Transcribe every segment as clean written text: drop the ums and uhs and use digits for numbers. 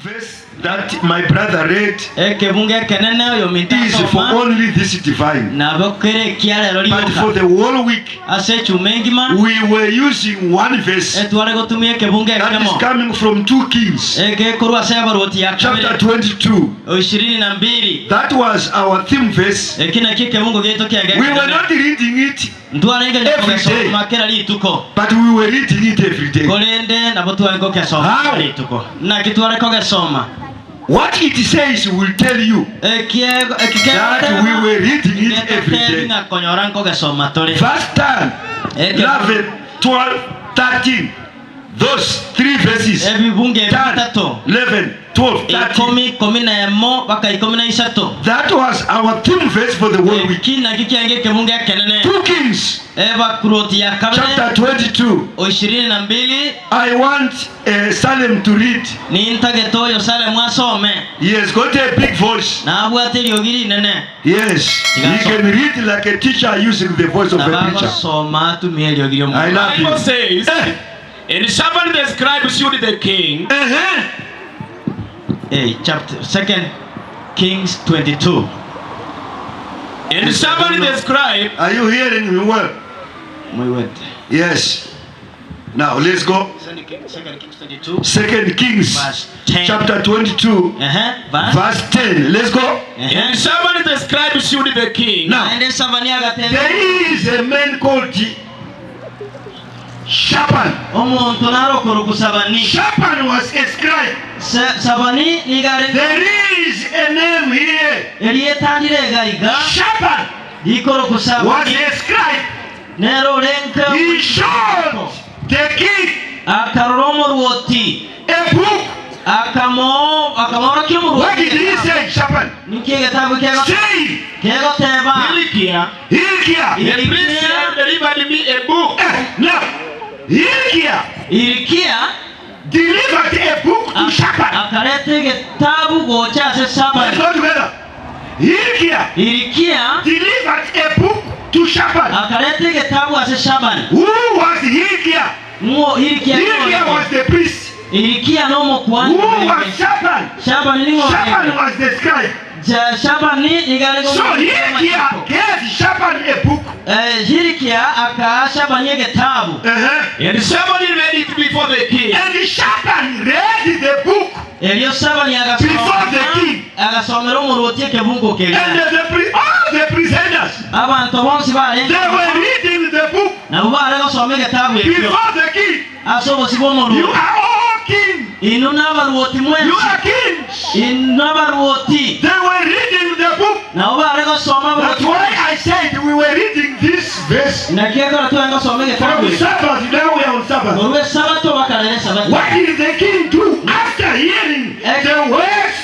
verse that my brother read Ekebungo ekenene oyominto is for asoma only this divine. nabo kere ekia rero But for rioka. the whole week, Ase echuma engima we were using one verse etware gotumia ekebungo that is ekemo coming from 2 Kings egekorwa ase abarwoti ya chapter kabere 22. o 22. That was our theme verse. Eki nakio ekebungo giaito kiange We were ekenene. not reading it Ntwarenge every day, kogesoma kera rituko but we were reading it every day. korende nabo tware kogesoma How? kera rituko. Naki tware kogesoma What it says will tell you Ekiego that we were reading it every ekikegotebi day. ng'a konyora nkogesoma tore. Verse 10, Eke 11, 12, 13. Those three verses. Ebibungo ebi 10, bitato 11, 12, 13. ikomi ikomi na emo baka ikomi na isato. That was our theme verse for the whole week. Eki nakio kiange ekebungo ekenene 2 Kings ebakuroti ya kabere chapter 22. o 22 I want Salem to read. Nintagete oyo Salemu asome. He has got a big voice. Nabwate eriogi rinene. Yes, Tiga he asome. can read like a teacher using the voice of a Nabo preacher. agosoma atumie eriogi I ri'omonto. love Bible you. says, Eh, And Shaphan the scribe shewed the king uh-huh. Eh, chapter, Second Kings 22. And Shaphan the scribe Are you hearing me well? Moigwete. Yes. Now let's go. Second Kings 22. Second Kings Verse 10. chapter 22 Ehe, verse. verse 10. Let's go. Ehe. And Shaphan the scribe shewed the king Now Naende Safani agatebia there is a man called Shaphan. omonto nare okorokwa Sabani. Shaphan was a scribe. Sabani nigo arenge There is a name here. erieta ndire iga iga Shaphan rikorokwa was Sabani a scribe. nere orenge He showed the king akarora omorwoti a book. akamo akamworokia What omorwoti did he say, Shaphan? Ninki egetabu kego Say, kegoteba Hilkiah, Hilkiah. the priest had delivered me a book. Eh, now, Hilkiah Irikia delivered a book to Shaphan. akareta egetabu gocha ase Let's Shaphan. go together. Hilkiah Irikia delivered a book to Shaphan. akareta egetabu ase Shaphan. Who was Hilkiah? Ng'o Hilkiah Hilkiah was the priest. Irikia n'omokuhani Who was Shaphan? Shaphan ning'o Shaphan orenge? was the scribe. Ja, Shaphan nigo arenge So omorwoti Hilkiah bw'amachiko. gave Shaphan a book. Eh, Hilkiah akaa Shaphan egetabu. Uh-huh. And Shaphan read it before the king. And Shaphan read the book. Erio Shaphan Before the agasoma king. agasomera omorwoti ekebungo keria. And the pre- all the presenters, Abanto bonsi barenge they were reading the book nabo bare gosoma egetabu ekio before the king. ase obosio You bw'omorwoti. are all king. Inwe nabarwoti You mwensi. are kings. Inwe nabarwoti. They were reading the book. Nabo bare gosoma That's abarwoti. why I said we were reading this verse Naki ekero tware gosoma egetabu from eke. Sabbath. Now we are on Sabbath. Korwa esabato bakarera esabato. What did the king do after hearing the words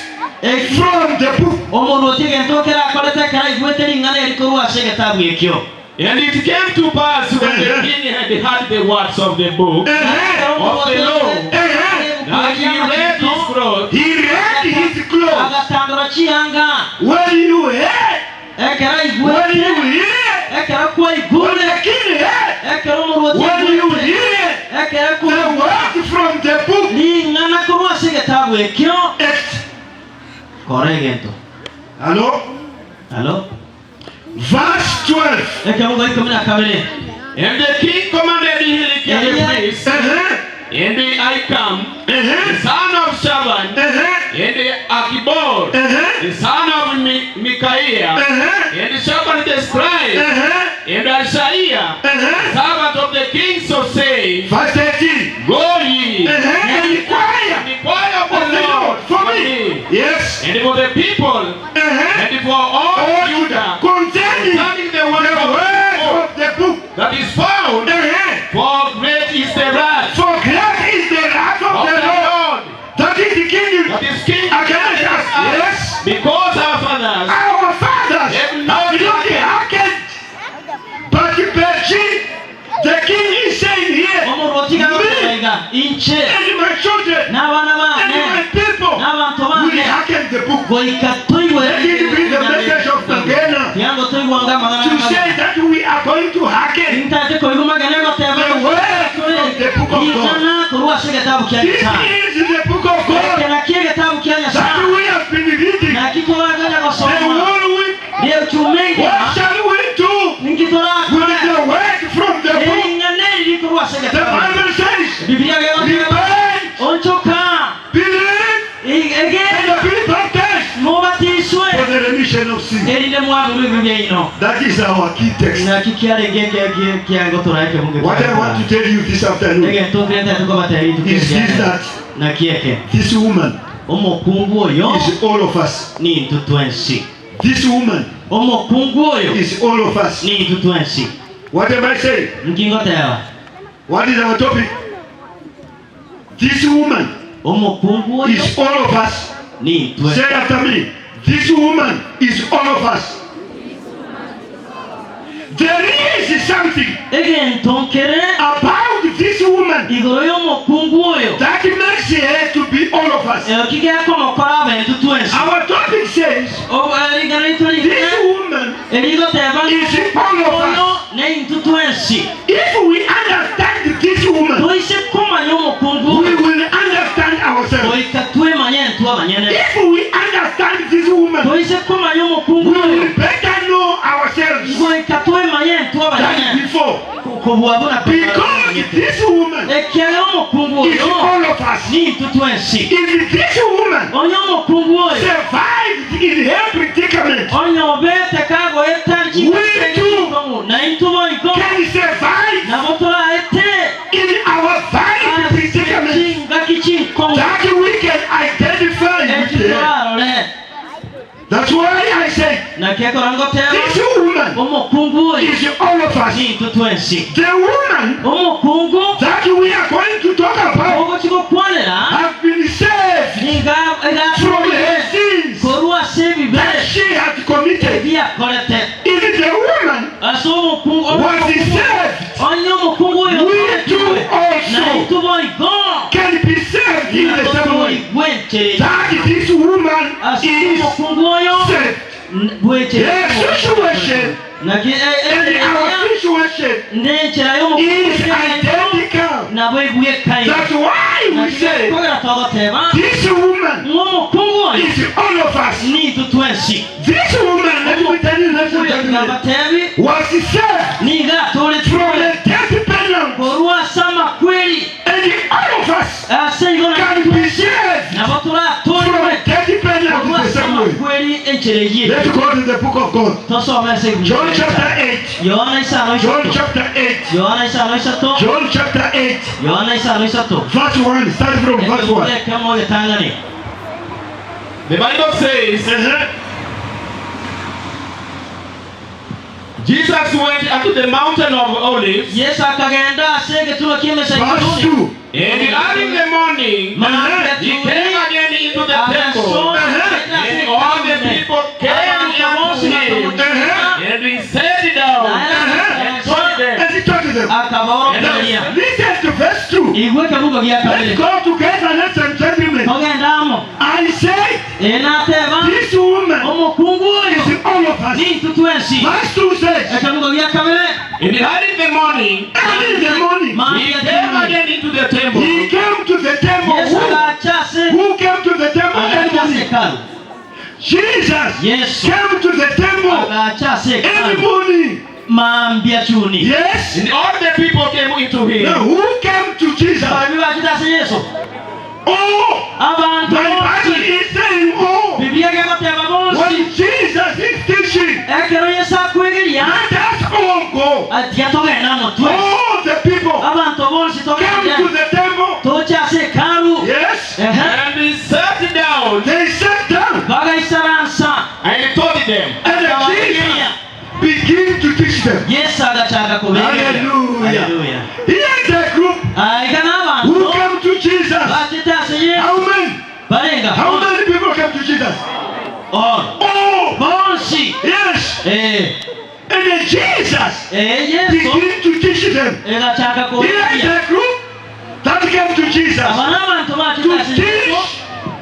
Eki from the book? omorwoti egento ekero akorete ekero aigwete ring'ana eri korwa ase egetabu ekio. And it came to pass when the Uh-huh. king had heard the words of the book Uh-huh. of the law, Uh-huh. that he read his clothes, He read his clothes. Agatandora chianga When you heard, ekero when you aigwete hear, ekero when kwaigure the king heard, ekero omorwoti when you aigwete hear ekero the kwaigure words from the book, ring'ana korwa ase egetabu ekio act. kora egento. Hello? Halo? Verse 12. Ekeungo ikomi na kabere. And the king commanded Hilkiah the priest, Uh-huh. and the Ahikam, the Uh-huh. son of Shaphan, Uh-huh. and the Achbor, Uh-huh. the son of Mi- Micaiah, Uh-huh. and Shaphan the scribe, Uh-huh. and Asaiah, Uh-huh. servant of the king, so say, Verse 13. Go ye, Uh-huh. And inquire inquire of of the the Lord Lord for me. Yes. and for the people, Uh-huh. and for all All Judah, concerning concerning the the work of words the book of the book. that is found, Uh-huh. for great is the wrath For great is the wrath of of the the Lord. Lord That is the kingdom that is king against us. Yes. because our fathers Our fathers Have have not not hearkened, but Beji, the king is saying here, Omorwoti gagoteba iga inche and my children n'abana and bane my people n'abanto will bane hearken the book. goika toigwe Let it be the message of Magena tiango toigwanga amang'ana to amang'ana. say that we are going to hearken Ntaete koigwa magena egoteba the word from the book of God. ring'ana korwa ase egetabu kia This Nyasaye. is the book of God. Eke nakio egetabu. sins. Erinde mwaberwe ebibe biaino. That is our key text. Naki kiarenge eke kiagotora ekebungo What I want to tell you this afternoon Egento nkerentete kobatebia rituko is eri this that naki eke this woman omokungu oyo is all of us. nintwe twensi. This woman Omokungu oyo is all of us. nintwe twensi. What am I saying? Nki ngoteba? What is our topic? This woman Omokungu oyo is all of us. nintwe. Say after me. This woman is all of us. There is something Egento nkere about this woman igoro y'omokungu oyo that makes her to be all of us. ekio gekomokora abe intwe twensi. Our topic says Rigana rito this ringana woman erigoteba is all of oyo us. ne intwe twensi. If we understand this woman, Toise komanya omokungu we will understand ourselves. goika twemanye intwe abanyene. If we understand this woman, Toise komanya we omokungu oyo will better know ourselves goika twemanye intwe than abanyene before. kobua buna Because this woman ekiagera omokungu is oyo all of us. nintwe twensi. If this woman Onye omokungu oyo survived in her predicament, onye obete kagoeta We too na intwe boigo can survive nabo toraete in our vile predicament chingaki chinkong'u that we can identify with eki her. torarore. That's why I say Naki ekero ngoteba this woman omokungu oyo is all of us. nintwe twensi. The woman Omokungu that we are going to talk about ogochi gokwanera have been saved niga from her egatorire sins korwa ase ebibe that she had committed. ebiakorete. If the woman Ase omokungu was saved, onye omokungu oyo we too na also intwe boigo can be saved in the same way bwenchere that this woman ase is omokungu oyo saved. bwenchere Her situation naki and our situation nenchera is y'omokungu identical. nabo ebwekaine. That's why we say Kogera togoteba this woman ng'omokungu oyo is all of us. nintwe twensi. This woman, let me tell you, ladies and Oyo gentlemen, ngabatebi was saved niga from atoretwe the death penalty, korwa ase amakweri and all of us ase igo can be saved nabo from toratorwe death penalty korwa the ase same way. amakweri enchera eye. Let's go to the book of God. Tosome ase John chapter 8. Yohana isano John isato. chapter 8. Yohana isano isato. John chapter 8, Yohana isano isato. verse 1. Start from verse 1. Ekemo getang'ani. The Bible says, Jesus went unto the mountain of Olives, Yesu akagenda ase egetuba Verse ki'emesaituni. 2. and early in the morning, he came again into the temple, and all the people came unto him, and he sat down and taught them. And he taught them. Akabaorokereria. Listen to verse 2. Igwe ekebugo gia Let's kabere. go together, ladies and gentlemen. Togenda amo. I said, Enateba this woman omokungu oyo is all of us. nintwe twensi. Verse 2 says, Ekebugo gia kabere. And early in the morning, early in the morning, he Mambia came tuni. again into the temple, he came to the temple. Yesu Who, agacha ase who came to the temple early agacha ase morning? hekalu. Jesus Yesu came to the temple agacha ase early hekalu. morning. Mambia chuni. Yes. and all the people came into him. Now, who came to Jesus? Ababi bachete ase Yesu. Oh, Abantu my Bible bonsi. is saying, oh, Biblia gegoteba bonsi. when Jesus is teaching, Ekero Yesu akwegeria let us all go. atia togenda amo twensi. All the people Abantu bonsi came to togenda. the temple. Tocha ase hekalu. Yes. Ehe. And he sat down They sat down Bagaisaransa. and taught them. and Jesus began to teach them. Yesu agachaka kubegeria. Hallelujah. Hallelujah. Here is a group Aiga who n'abantu came to Jesus. bachete ase Yesu How many? barenga How many people came to Jesus? all Oh, bonsi. yes. Eh, And then Jesus eh Yesu began to teach them. egachaka Here is kubegeria. a group that came to Jesus Aba n'abantu to bachete ase Yesu teach,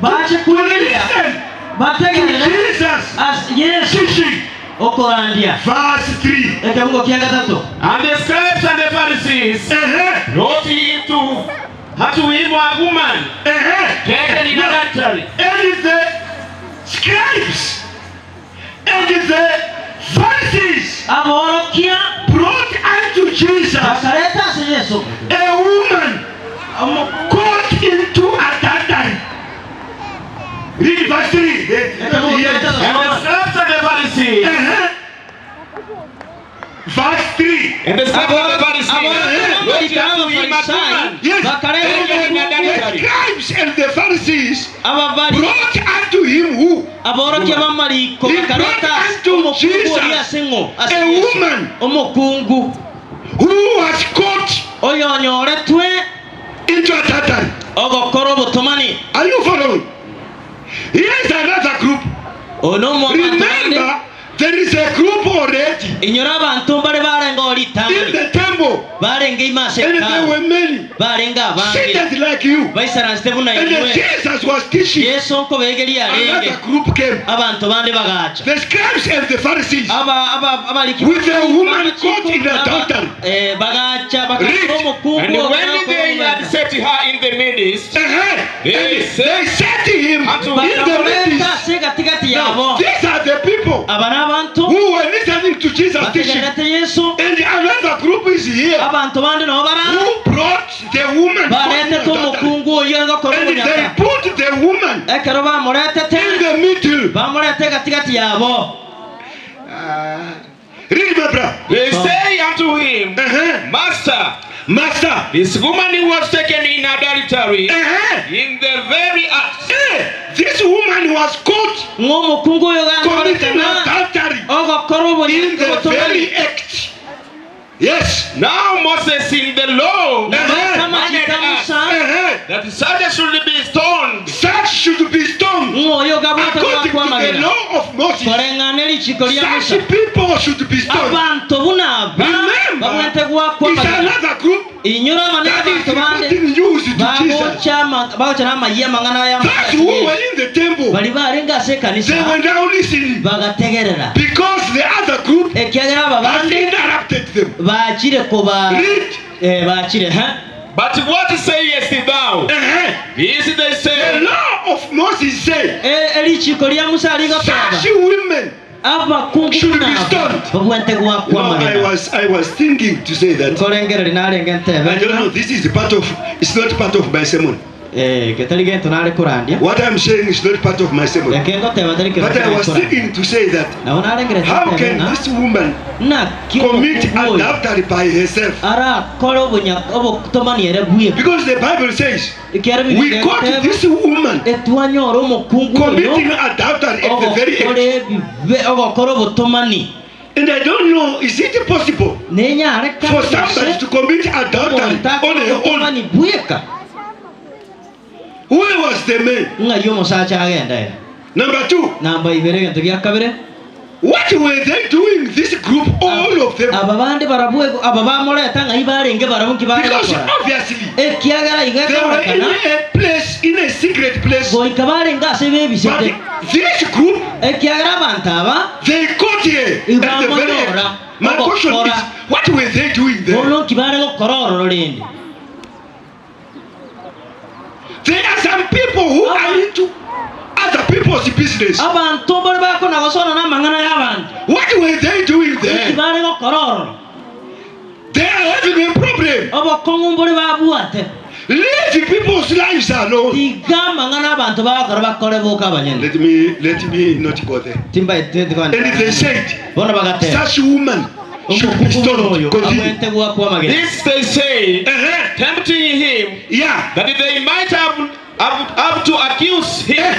bache to kubegeria listen to bategerere Jesus as Yesu teaching. okorandia. Verse 3. Ekebugo kia gatatu. And the scribes and the Pharisees brought into unto him a woman taken in adultery. And the scribes and the Pharisees Aborokia brought unto Jesus bakareta ase Yesu. a woman caught into adultery. Read verse 3. Ekebugo kia gatatu. And the scribes and the the Pharisees, Verse 3. and the scribes and the Pharisees Aborokigwa brought b'amariko unto him a n'Abafarisayo woman Yes. bakareta And the, omokungu the scribes and the Pharisees ababari brought unto him who? aborokia b'amariko He bakareta brought unto omokungu Jesus oria ase ng'o ase a Yesu. woman. Omokungu Who was caught oyonyoretwe into adultery. ogokora obotomani. Are you following? Here is another group. Oyo nomo abanto bande. Remember, there is a group already Inyora abanto mbare barenge oo in ritang'ani the temple, barenge ime ase and there Hekalu, were many barenge abange seated like you. baisaransete buna And inwe. Jesus was teaching. Yeso nkobegeria arenge, Another group came. abanto bande bagacha. The scribes and the Pharisees Aba aba abariki with the woman b'amachiko caught in aba adultery. eh, bagacha bakakora Read. omokungu And ogera when they had okoromeka. set her in the midst, Uh-huh. they And they said said to him unto in the Bakamoreta midst. ase gatigati Now, yabo. these are the people Aba n'abanto who were listening to Jesus teaching. bategererete Yesu, And another group is here abanto bande nabo bara who brought the woman caught in baretete adultery. omokungu oyio agokora And they obonyaka. put the woman Ekero bamoretete in the middle. bamorete gatigati yabo. Read, my brother. They say unto him, Master, Master. this woman was taken in adultery in the very act. Hey, this woman was caught Ng'a omokungu oyo committing ganyorekana adultery ogokora in the obotomani. very act. Yes. Now Moses in the law Amachiko commanded a us Musa Uh-huh. that such should be stoned. Such should be stoned. ng'a oyo gabwate According to the gwakwamagena law of Moses, koreng'ana erichiko ria such Musa people should be stoned. abanto buna aba Remember, babwate it's gwakwamagena. another group Inyora aba that is n'abanto bande reporting news to Jesus. bagocha ama- bagocha n'amayia amang'ana aya Those who were in the temple, bari barenge ase ekanisa they were now listening bagategerera because the other group ekiagera aba has bande interrupted them. bachire koba Read. eh, bachire ha But what sayest thou? This they The say, law of Moses said, E- erichiko ria Musa rigoteba such women abakungu should be buna aba stoned. babwente You know, I gwakwamagena. was I was thinking to say that Nkorengereri narenge ntebe I don't know. This is part of it's not part of my sermon. eh, getari gento nare korandia What I'm saying is not part of my sermon. eke ngoteba tari kero But I was korandia thinking to say that nabo narengerete how ntebe can ng'a this woman naki commit omokungu oyo adultery by herself? arakore obonya obotomani ere bweka Because the Bible says ekiara we Biblia caught egoteba this woman etwanyora omokungu oyo committing adultery at the very ogokora act. ebibe ogokora obotomani. And I don't know, is it possible Nenyarekana for somebody gose to commit adultery omonto on akore her own? obotomani bweka? Who was the man? Ng'ai omosacha agenda ere? Number two, Namba ibere egento gia kabere. what were they doing, this group, all of them? Aba bande barabwo aba bamoreta ng'ai barenge barabwo nki bare Because gokora? obviously, Ekiagera iga they were in ekororekana a place, in a secret place. goika barenge ase bebisete. But this group, Ekiagera abanto aba they got here at the very ibamonyora end. My question is, ogokora what were they doing there? bono nki bare gokora ororo rende? There are some people who are into other people's business. Abanto mbare bakona gosona n'amang'ana y'abanto. What were they doing Nki there? bare gokora ororo? They are having a problem. Obokong'u mbore babwate. Leave people's lives alone. Tiga amang'ana abanto bagokora bakore boka abanyene. Let me not go there. Timbaete And they said, bono bagateba such woman should be omokungu buna stoned. oyo Continue. abwente gwakwa amagena. This they say, tempting him, Yeah. that they might have to accuse him.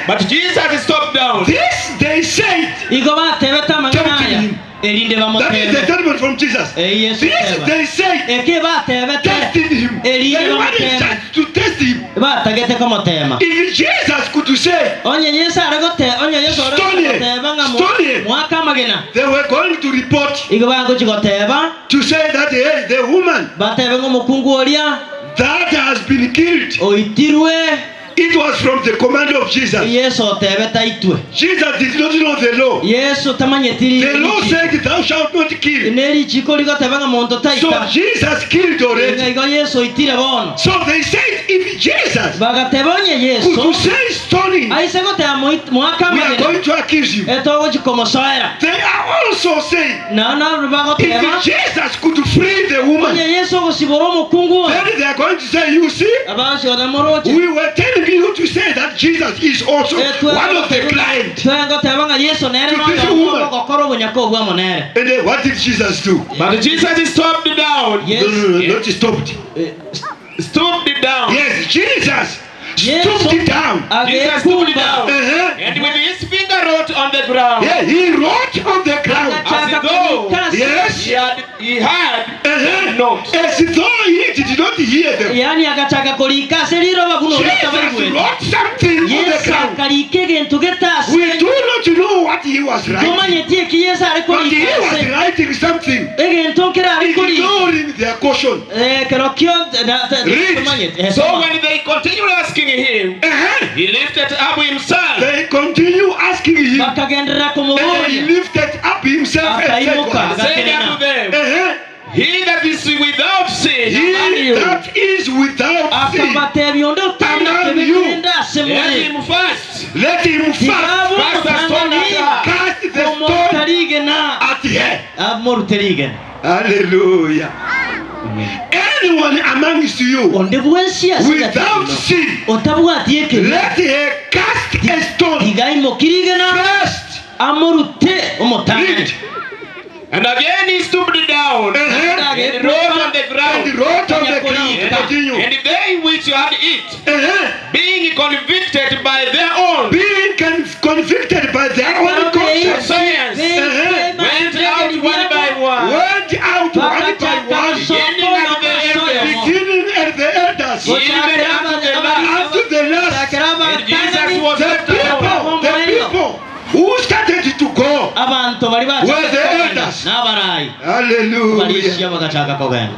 But Jesus stopped down. This they said. Igo batebete amang'ana Tempting aya him. erinde That is the bamotebe. statement from Jesus. Eh, Yesu This teba. they said, Eke batebete testing him. erinde They wanted bamotebe. just to test him. Batagete komotema. If Jesus could say, Onye Yesu are gote onye Yesu are Stone him. goteba ng'a Stone him. mwaka amagena. They were going to report Igo bagochi goteba to say that hey, the woman batebe ng'a omokungu oria that has been killed, oitirwe it was from the command of Jesus. Yesu otebete aitwe. Jesus did not know the law. Yesu tamanyeti The law richi. said, Thou shalt not kill. Nerichiko rigoteba ng'a monto So taita. Jesus killed already. Igo Yesu oitire bono. So they said, if Jesus Bagateba onye Yesu could say stoning, aise goteba mwaka we are amagena going to accuse you. etogochi komosoera. They are also saying, Na na bagoteba if Jesus could free the woman, onye Yesu ogosibora omokungu oyo then they are going to say, You see, abasiota moroche we were telling you to say that Jesus is also one of the client. Twegoteba ng'a Yeso nere To this noyomo woman. ogokora obonyaka obwo amo nere. And then what did Jesus do? But Jesus stooped down. Yes. No, no, no, not stopped. Stooped down. Yes, Jesus Yeso stooped down. Jesus stooped agekumba down. And with his finger wrote on the ground. Yeah, he wrote on the ground. agachaka As though- korika ase- Yes. He had not. As though he did not hear them. Yaani agachaka korika ase riroba buna oria Jesus tabaigwete. wrote something on the Yeso ground. akarika egento getase. We do not know what he was writing. Tomanyeti eki Yeso are But he korika was ase. writing something, Egento nkere are korika. ignoring their caution. Ekero kio Read. tomanyeti. Eh, So soma. when they continued asking him, he lifted up himself They continue asking him, Bakagenderera and he komoboria. lifted up himself and said, Akaimuka. what? and said unto them, He that is without sin among He you, that is without sin, Akabatebia onde otari na Among kebe you. kende ase let more. him first let him first Tigabo Cast the stone at her. cast the stone Omorute rigena. at her. Amorute rigena. Hallelujah. Anyone amongst you Onde bwensi ase without gatino. sin, Otabwati ekebe. let her cast a stone Tigaimoki rigena. first. Amorute omotang'ani. Read. And again he stooped down and wrote on the And ground. wrote on the ground. Continue. And they which had it, being convicted by their own Being convicted by their own conscience, science, went out one by one, went out one by one, beginning at the elders, beginning at the elders, even unto the last. unto the last. And Jesus was The left alone. people, the people who started to go. Abanto bari Were the elders. n'abarayi Hallelujah. barishia bagachaka kogenda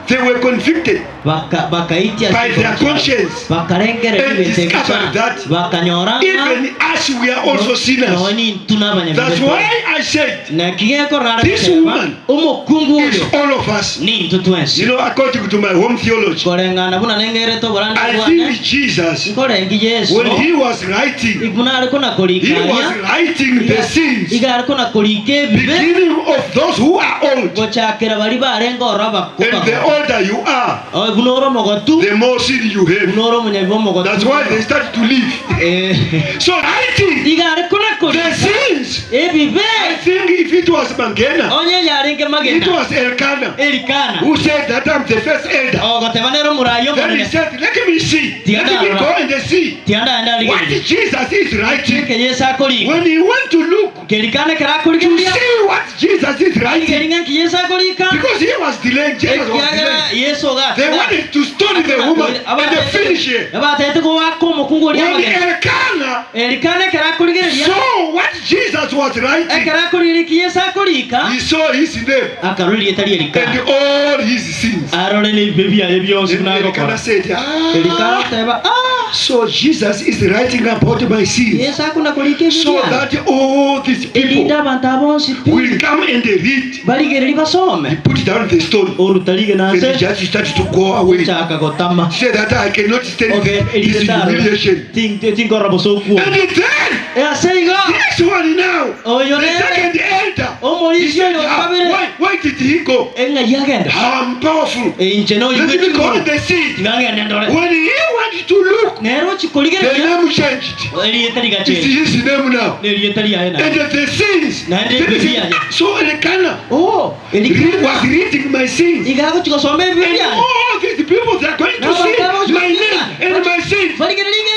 They were convicted Bakaitia by their conscience. bakarengerera And ebintu discovered that bakanyora ng'a Even us, we are also sinners. nonye intwe n'abanyabibe That's why I said Nakigekora This woman omokungu it's oyo all of us. nintwe twensi You know, according to my home theology, koreng'ana buna nengerete oborandi I bwane think Jesus, nkorengi Yesu when he was writing, buna ariko he nakorikania was writing the sins, iga ariko nakorika ebibe beginning of those who are old. gochakera bari barenge oro And the abakuba older you are, buna ore omogotu the more sin you have. buna ore omonyabibe omogotu That's why they start to live. Eh, So writing iga ariko the nakorika sins. ebibe I think if it was Mangena, onye yarenge it magena was Elkanah Elikana who said that I'm the first elder. ogoteba nere omurayi Then he omonene said, Let me see. Let me go and see tiandaenda what rigereria Jesus is writing. eke Yesu akorika When he went to look kerikana to kerakorikeria see what Jesus is writing, keringa nki Yesu akorika because he was delaying, Jesus was ekiagera delaying. Yesu They ogatira wanted to stone the woman and they finish her. batete gowaka omokungu oria When amagena Elkanah Elikana ekerakorikeria saw what Jesus was writing, ekerakorikeria ki Yesu akorika he saw his name akarora erieta ria and Elikana all his sins. arore n'ebibe biaye bionsi Then buna Elkanah agokora said, Elikana Ah, oteba ah so Jesus is writing about my sins Yesu akuna korika ebibe so biaye that all these erinde people abantu abonsi pi will come and read. barigereri basome Put down the stone orutarige and he nanse just started to go away. chaka gotama Say that I cannot stand Okay, this humiliation. tingorora bosokuo And then ase igo this one now, oyo the nere second elder, he omorisia said, oyo "Ah, kabere why, why did he go? eng'ai agenda How I'm powerful. inche Let me go and see. tigagenda ndore When he went to look, nero the ochikorigereria name changed. erieta It's rigachenja his name now. nerieta riaye And na the sins. Na Then he ndiye said, So Elkanah oh was reading my sins. igagochigosoma ebibe And biaye all these people they are going to see my name and my sins.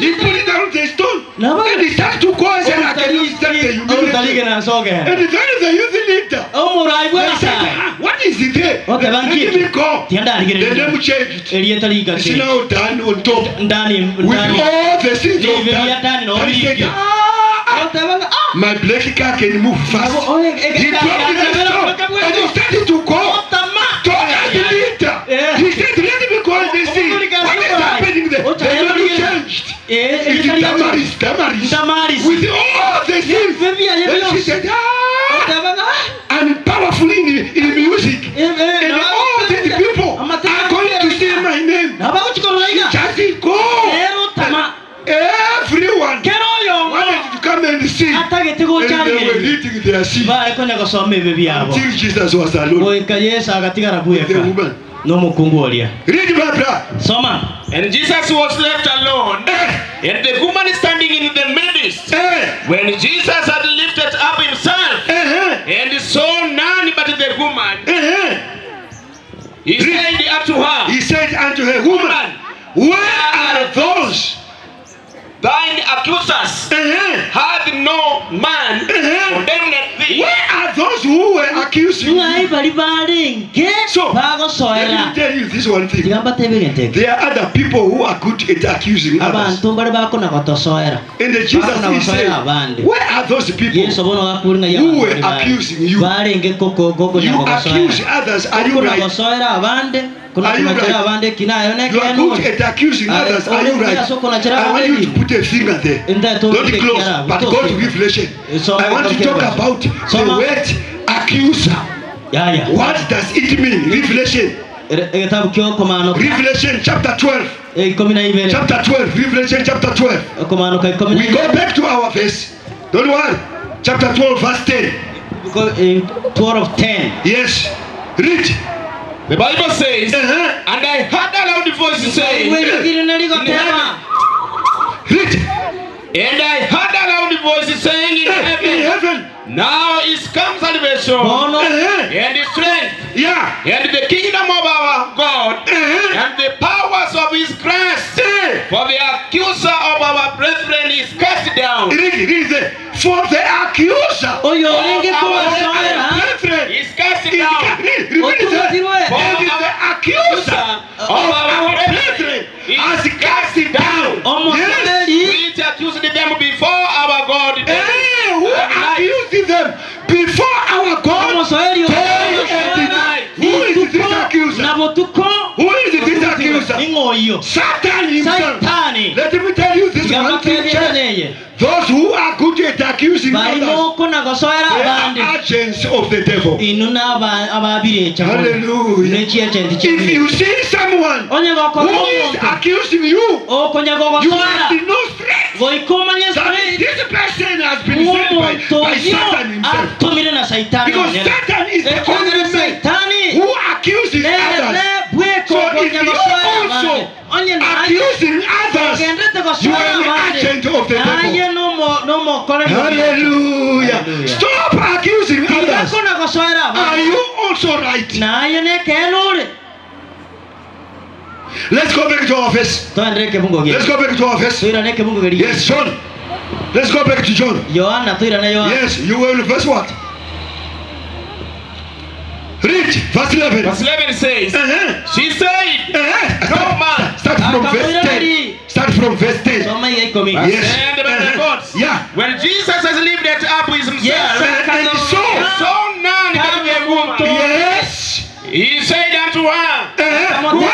He put it down the stone. And he started to go and said, I cannot stand the orutarige humiliation. nanse ogenda And then the youth leader, omorai they said, bw'abasae "Ah, what is it there? Okay, Let thank you. me go. The tiandarigereria name changed. erieta It's rigachenja now done on top. ndani With ndani all the sins of Ni Dan. Dan no And he said, Libya. "Ah, Otebanga, ah my black car can move fast. Abo, oye, eh, He eh, dropped eh, the eh, stone eh, and he started to go. Otama. To the leader. Eh. He said, let me go and see what is happening there. Ocha, The name eh, changed. Eh, It's erieta rigache- Damaris, Damaris. Damaris. With all the sins. Bibe biaye And she bionsi. said, ah, Otebanga, ah, I'm powerful in music. eh, eh, And all these people are going to say my name. nabagochikorora iga Just go. Ero tama. Everyone Kero oyongo wanted to come and see. atagete And they were gocharigereria reading their sin bare konya gosoma ebibe biabo until Jesus was alone. goika Yesu agatigara The bweka woman. n'omukungu oria Read my brother. soma And Jesus was left alone, Eh. And the woman standing in the midst, Eh. when Jesus had lifted up himself, Ehe. and saw none but the woman, Ehe. he said unto her, He said unto her, Woman, where are those? Thine accusers Ehe. hath no man Ehe. condemned thee. Where are those who were accusing Ng'ai you? bari barenge So, Let bagosoera me tell you this one thing. tiga mbatebie egento eke There are other people who are good at accusing others. abanto mbare bakona gotosoera And the Jesus Bakona he said, gosoera abande Where are those people? Yeso bono gakure ng'ai Who abanto were bari bare accusing you? barenge konya You accuse gogosoera others. Are you Kona right? gosoera abande kona Are you kunachera right? abande kina ayo You are nekenuri good at accusing Are- others. Are you ore right? kuya soko na chera I want you to abandi. put a finger there. Inda to Don't ke close, kiara, but to go to ke. Revelation. So- I want to talk about the Soma. word accuser. yaya What does it mean? Revelation. Egetabu kio komanoka Revelation chapter 12. ikomi na ibere Chapter 12. Revelation chapter 12. komanoka ikomi na We go ibere back to our verse. Don't worry. Chapter 12, verse 10. 12 10 Yes. Read. The Bible says, And I heard a loud voice saying, Igwirigiri nerigotema Read. And I heard a loud voice saying in Eh, In heaven, heaven. Now is come salvation bono Uh-huh. and strength Yeah. and the kingdom of our God Uh-huh. and the powers of his Christ. Eh. For the accuser of our brethren is cast down. Read, read there. For the accuser oyo orenge of our kobasoera brethren Is cast is down. read, read it there. Otumotirwe. And the accuser of our brethren has cast down. Yes. omosoreri Which accused them before our God. Eh, who accused them before our God? omosoreri Day and night. Who is this accuser? na botuko Who is this accuser? ing'oyo Satan himself. saitani Let me tell you this one thing, church. gabakebieneye Those who are good at accusing others, barimo kona gosoera they abande are agents of the devil. inu n'ababirecha Hallelujah. nechiechenti If you see someone onye gokora who is omonto accusing you, okonya you gogosoera must know straight goika omanye that straight this person has been sent by, ng'omonto by oyo Satan himself. atumire na saitani Because monyene Satan is the ekiagera only man saitani who accuses others. nere bweka So if okonya you gosoera also abande onye naye accusing others, ogendete you gosoera are an abande agent of the naye devil. n'omokoreri Hallelujah. Hallelujah. Stop accusing others. tigakona gosoera Are abande you also right? naye nekeene ore Let's go back to our verse. twendere ekebungo Let's gieto go back to our verse. toirane ekebungo keria Yes, John. Let's go back to John. Yohana toirane Yohana Yes, you were in verse what? Read verse 11. Verse 11 says, She said, No man. Start from verse 10. Start from verse 10. soma iga ikomi Yes. And by the gods. Yeah. When Jesus has lifted up himself, Yes. And so, saw none but the woman. yes. He said unto her, Where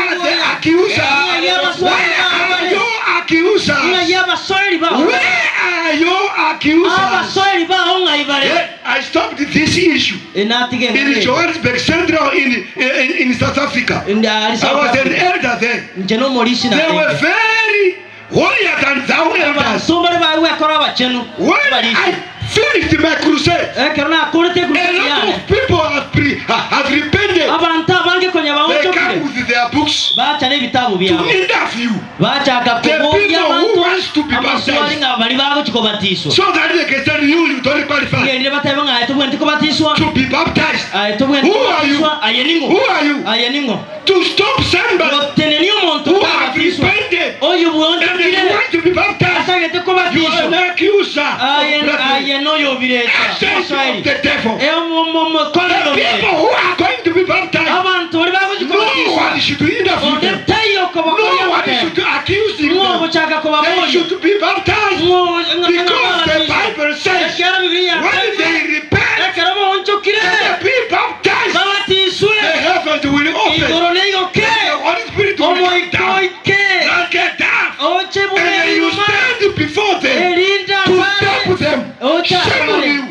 are the accusers? Where are your accusers? ng'ai abasoeri bao Where are your accusers? abasoeri bao ng'ai bare Yeah, I stopped this issue natiga in Johannesburg Central in, in, in South Africa. I was an elder there. nche nomorisi They were very holier than thou elders. abanto mbare bagwekora abachenu When I finished my crusade, ekero nakorete a crusade lot yane of people have, pre, have repented. abanto abange konya They come baonchokire with their books bacha n'ebitabu to byabo interview bachaka The koboria people who abanto wants to be amaswali baptized. ng'a bari bagochi kobatiswa so that they can tell you you don't qualify ngendire batebe ng'a aye tobwenereti kobatiswa to be baptized. aye tobwenereti Who are you? kobatiswa aye ning'o Who are you? aye ning'o To stop somebody gotenenia omonto who have kobatiswa repented oyo and they bwonchokire want to be baptized. atagete You are kobatiswa an accuser. aye of brethren. aye noyobirecha Agent of oswahili the devil. The emomokorero people who are going to be baptized, abantu bari bagochi no kobatiswa one should interview onde them. taiyo No kobakoria one should accuse them. ng'ogochaka They kobaboria should be baptized because the Bible says ekero bibilia when they repent ekero boonchokire and be baptized, babatiswe the heavens will open. igoro neigoke The Holy Spirit will come omoika down oike like a dove. oche And then you buna stand before them erinda to asare stop them. Ocha Shame on asare. you.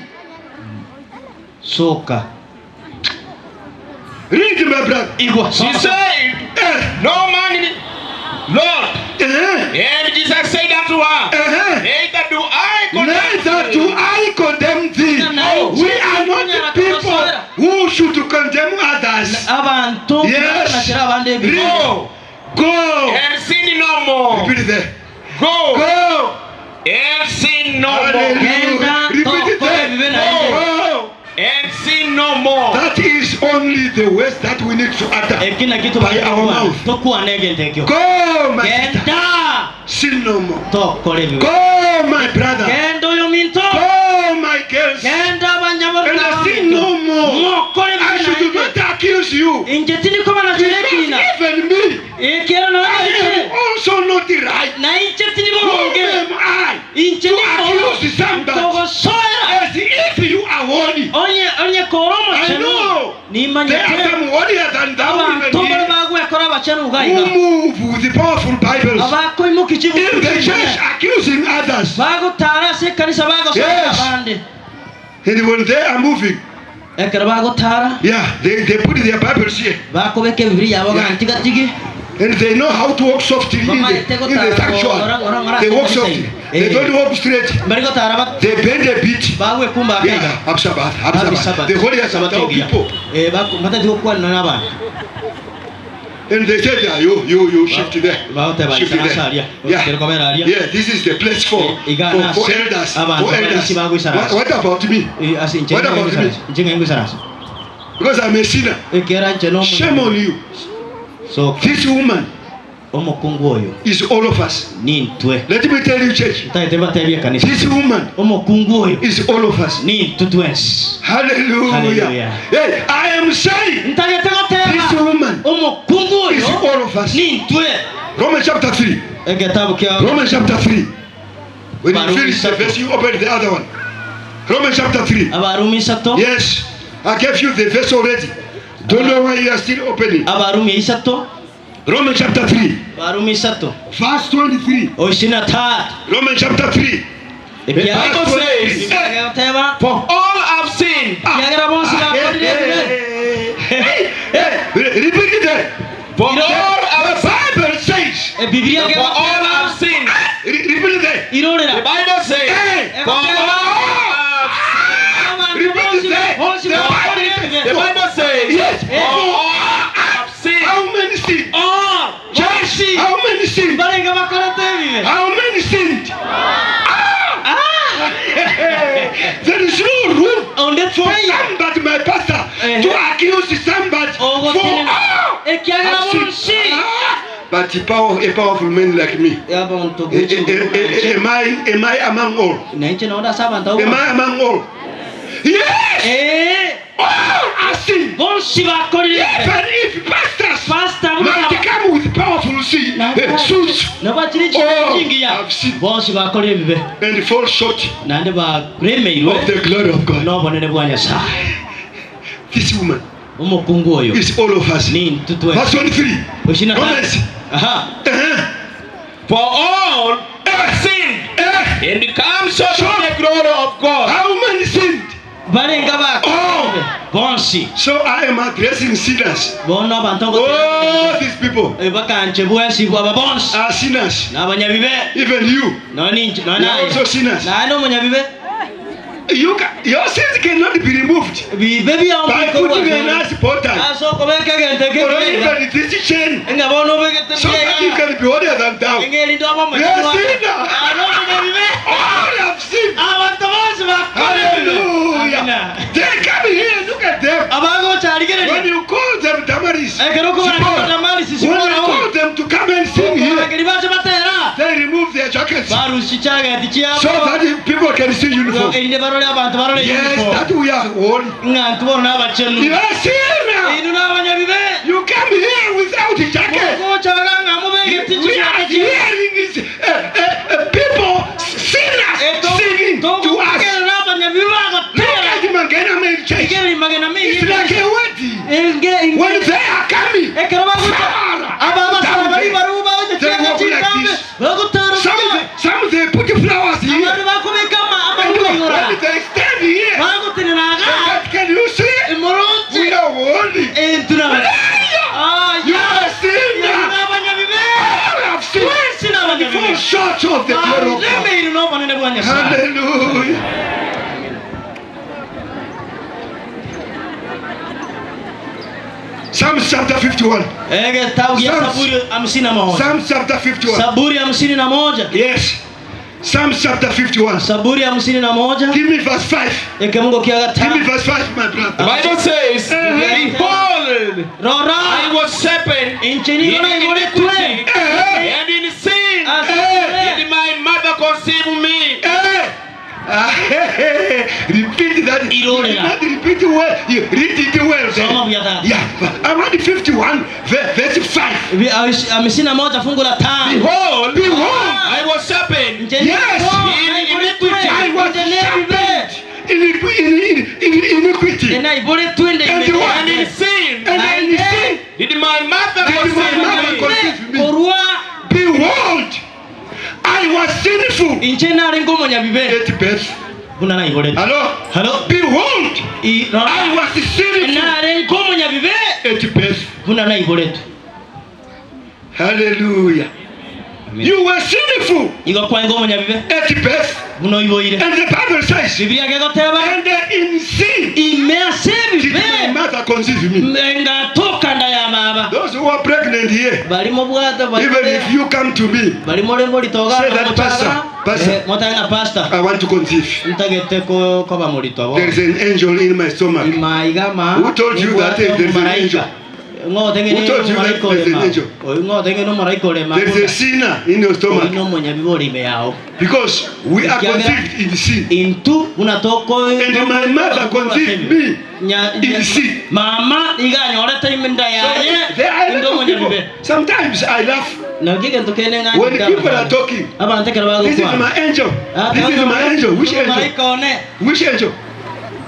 soka Read, my brother. igwa She said, Eh, No man, Lord. eh, And Jesus said unto her, eh. Neither do I condemn Neither thee. do I condemn thee. We are not the people who should condemn others. abantu Yes. banachera abande ebibi Read. Go Go. and sin no more. Repeat it there. Go. And sin no more. Hallelujah. Genda Repeat it tokora there. ebibe naende. Oh, And sin no more. that is only the words that we need to utter. Eki nakio By our mouth. tokwana egento ekio. Go, my sister. Genda Sin no more. tokora ebibe. Go, my brother. Genda oyo minto. Go, my girls. Genda And I sin no more. Mokore I ebibe should naende. not accuse you. Inche tindikobana Because ekina. even me, Ekiera I am nonya also not right. na inche Who tindimoronge. am I Inche to accuse somebody Togosoera. as if you are holy? Onye onye kora I omochenu. know there are Nimanyete. some holier than thou Abanto even bare here bagwekora abachenu who gaiga. move with the powerful Bibles Abakoimuka in the church chibuku. accusing others. Bagotara ase ekanisa bagosoera Yes. abande. And when they are moving, Ekero bagotara yeah, they put their Bibles here. bakobeka ebibiri yabo Yeah. gantigatigi. And they know how to walk softly in the, in the sanctuary. They walk softly. They don't walk straight. Bari gotara bat They bend a bit. bagwekumba akaiga. Yeah, Absabbath, Happy Absabbath. Sabbath. The holiest of Sabato thou egiya. people. Eh, batari gokwana n'abantu. And they said, yeah, you shift there. Bagoteba Shift ikarasa there. aria. Yeah. Kero kobera aria. Yeah, this is the place for, Eh, igana for se- elders. abantu For elders. barisi bagwisarasa. What, what about me? Eh, ase inche What about me? inche ng'aingwisarasa. Because I'm a sinner. Ekera inche no Shame on you. So This woman omokungu oyo is all of us. nintwe. Let me tell you, church. Ntaete batebia kanisa. This woman Omokungu oyo is all of us. nintwe twensi. Hallelujah. Hallelujah. Hey, I am saying Ntagete this goteba woman omokungu is oyo all of us. nintwe. Romans chapter 3. Egetabu kia Romans chapter 3. When you Barumi finish the isato. verse, you open the other one. Romans chapter 3. Abarumi isato. Yes, I gave you the verse already. Don't know why you are still opening. Abarumi isato. Romans chapter 3, Abarumi isato. verse 23. O ishirini na tatu. Romans chapter 3. The Ekia Bible says, Egoteba For all have sinned Ah. Kiagera bonsi Ah, bakorire hey, hey, hey, hey. Repeat it there. For all The have Bible says, Biblia For all have sinned. repeat it there. The irorera. Bible says, Hey. For all have Repeat it there. Bonsi The bakorire Bible- The Bible says, Yes. For all have sinned. How many sinned? All Church, bonsi how many sinned? barenga bakorete ebibe. How many sinned? Ah! There is no room Onde for teya. somebody, my pastor, Eh. to accuse somebody for Ogotenena. all. Ekiagera have sinned. bonsi. Ah, But a powerful man like me, Abantu eh, eh, eh, eh, am I among all? Na inche naona sabantu Am I among all? Yes! Eh, All are sinned. bonsi bakorire. Even if pastors Pastor might buna come with powerful suits nabakiri Oh, kingiya. I've seen. Bonsi bakorire ebibe. and fall short Nande baremeirwe of the glory of God. n'obonene bwa Nyasaye. This woman Omukungu oyo is all of us. ni ntutwe. Verse 23. Oshina Romans. Aha. For all have sinned Eh, and come short of the glory of God. How many sinned? Barenga bakorire. Bonsi. So I am addressing sinners. Bono abantu All these people bakanje bwensi bwaba bonsi. are sinners. N'abanyabibe. Even you, Noni you are also sinners. Naye n'omunyabibe. Your sins cannot be removed Bibe byawo by putting a nice bottle Asoko bekegente or kegega. even this chain Nga bono begete so that you can be holier than thou. Ngeri ndo abo You are sinner. N'omunyabibe. All have sinned. Abantu bonsi bakorire. Hallelujah. They come here, look at them. Abagokyaligereri. When you call them Damaris, Ekero Zipporah, okubara Damaris when you Zipporah. call them to come and sing here, Bageri baje batera. they remove their jackets Barushi kyagati kyabo. so that people can see uniform. Erinde barole abantu barole Yes, uniform. that we are holy. Nga ntubona n'abachenu. You are sinner. Inu n'abanyabibe. You come here without a jacket. Mugochaga nga mubegeti We are hearing is people, sinners, singing to us. N'abanyabibe Look bagatera. at Mangena Main Church. Igeri magana It's mingi. like a wedding. Enge When they are coming, Ekero bagucha. far Aba down basaba bari there, baruba They walk like this. Bagutera. Some they put flowers here. Abantu bakubika And amabuye when they stand here, Bagutinanaga. but can you see? We Imurungi. are holy. Entu n'aba- Ah, You yeah. are sinner. N'abanyabibe. All have sinned. Twese n'abanyabibe. Fall short of the glory of God. Baremeire n'obonene bwa Nyasaye. Hallelujah. Psalms chapter 51. Egetabu ya Psalms. Zaburi 51. Psalms chapter 51. Zaburi 51. Yes. Psalms chapter 51. Saburi ya hamsini na moja Give me verse 5. ekemungo kia Give me gatano. verse 5, my brother. The Bible says, Behold, Rora I was shapen inche in nigo naiboretwe iniquity, Eh, and in sin ase did my mother conceive me. eh. Ah, repeat that. Irorera. Not repeat well. You read it well. then. Soma buya tata. Yeah. I want 51, verse 5. Hamsini na moja fungu la tano. Behold, Behold, I was shapen Inche nigo Yes. naiboretwe I was inche nebibe sharpened in iniquity. enaiboretwe nde And what? and in sin And in sin did my mother Did my conceive mother me. conceive me? korwa Behold, I was sinful inche narenge omonyabibe at birth. buna naiboretwe. Hello? Hello? Behold, Rora I was sinful narenge omonyabibe at birth. buna naiboretwe. Hallelujah. You were sinful Igo kwarenge omonyabibe at birth. buna oiboire. And the Bible says, Biblia gegoteba and in sin ime ase did my ebibe mother conceive me. ngatoka nda ya baba. Those who are pregnant here, Barimo bwata even if you come to me, barimo rembo ritoga Say that, Pastor, Pastor. motaenga pastor I want to conceive. ntagete ko koba morito bo There is an angel in my stomach. imaigama Who told you that there is an angel? Who told you that there is an angel? There is a sinner in your stomach. Because we are conceived in sin. Intu unatoko And my mother conceived me in sin. Mama iganyorete iminda yaye So there are a lot of people. Sometimes I laugh when people are talking. Abantu ekero This is bagokwana my angel. This is my angel. Which angel? Omomalaika one. Which angel?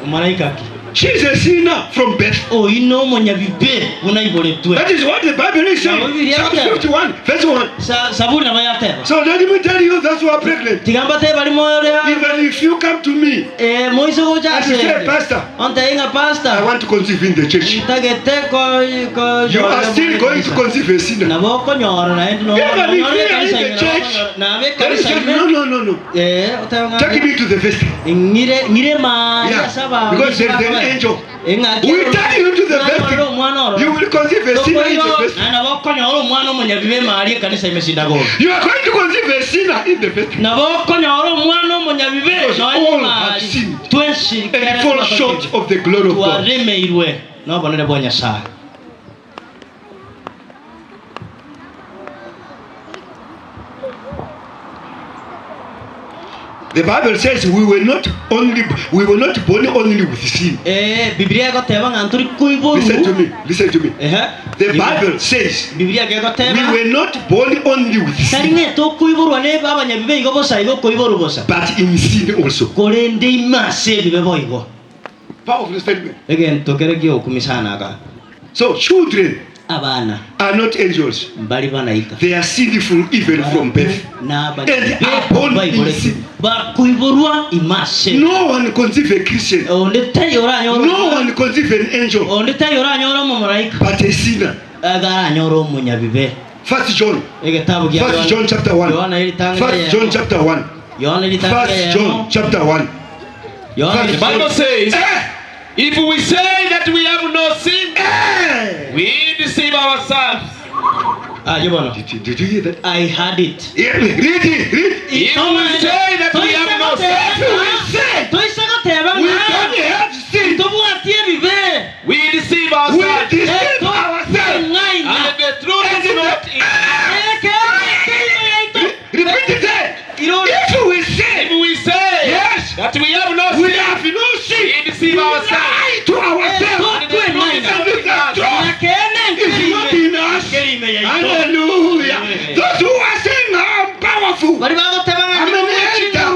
Omomalaika ki? She is a sinner from birth. Oyi nomonyabibe buna iboretwe. That is what the Bible is saying. Psalm 51, verse 1. Saburi nabo yateba. So let me tell you, those who are pregnant. Tiga mbate bari moyo. Even if you come to me. Eh, moise gocha And you say, Pastor. Onte inga pastor. I want to conceive in the church. Ntagete ko ko. You are still going to conceive a sinner. Nabo konyora na no. Even if you are in the church. Na be Then you kanisa say, no, no, no, no. Eh, otanga. Take me to the first. Ngire ngire ma Yeah, saba. because there is an angel. We take you to the vestry. You will conceive a sinner in the vestry. Nabo konyora omwana omonyabibe mari ekanisa imeshindago. You are going to conceive a sinner in the vestry. Nabo konyora omwana omonyabibe Because all have sinned and fall short of the glory of God. Twaremeirwe nobonere bwa Nyasaye. The Bible says we were not only we were not born only with sin. Eh, Biblia egoteba ng'a ntori koiborwa. Listen to me. Listen to me. The Bible says Biblia egoteba we were not born only with sin. Tari ng'a tokoiborwa ne abanyabibe igo bosa igo koiborwa bosa. But in sin also. Korende ime ase ebibe boigo. Powerful statement. Egento kere giokumisana aka. So children Abana are not angels. Mbari banaika. They are sinful even from birth. Na And are born in sin. Bakuiborwa imase. No one conceive a Christian. Onde tayo oranyora. No one conceive an angel. Onde tayo oranyora omomalaika. But a sinner. Agaranyora omunyabibe. First John. Egetabu kia First John chapter 1. Yohana eritanga. First John chapter 1. Yohana eritanga. First John chapter 1. Yohana The Bible says, Eh! if we say that we have no sin, we deceive ourselves. Ah, you know. Did you hear that? I had it. Yeah, read it, read. If we say that we have no sin, If we say we don't have sin, we deceive we ourselves. deceive ourselves. And the truth is not in us. Repeat it there. If we say, If we say yes, that we have no we sin, have no sin, we deceive we ourselves. lie to ourselves. And the truth is And not the in us. truth is not in us. Hallelujah. Those who are saying, I'm powerful, Bari bagoteba I'm an elder.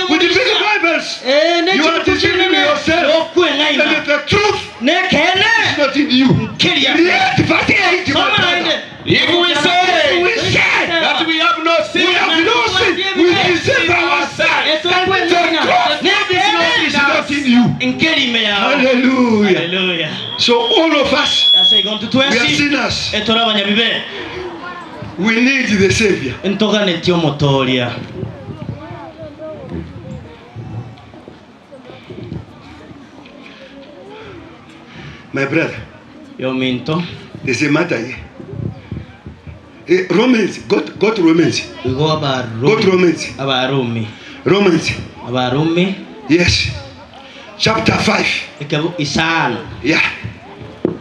With the big Bibles, you are deceiving yourself. And the truth is not in you. Read verse 8, my brother. If we say We say that we have no sin, we have no sin, we deceive ourselves. And the truth is not in you. Hallelujah. Hallelujah. So all of us, we are sinners. We need the Savior. Ntoganetie omotoria. My brother, Yominto. there's a matter here. Eh, Romans, go, go to Romans. Igo Abarumi. Go to Romans. Abarumi. Romans. Abarumi. Yes. Chapter 5. Ekebo isano. Yeah.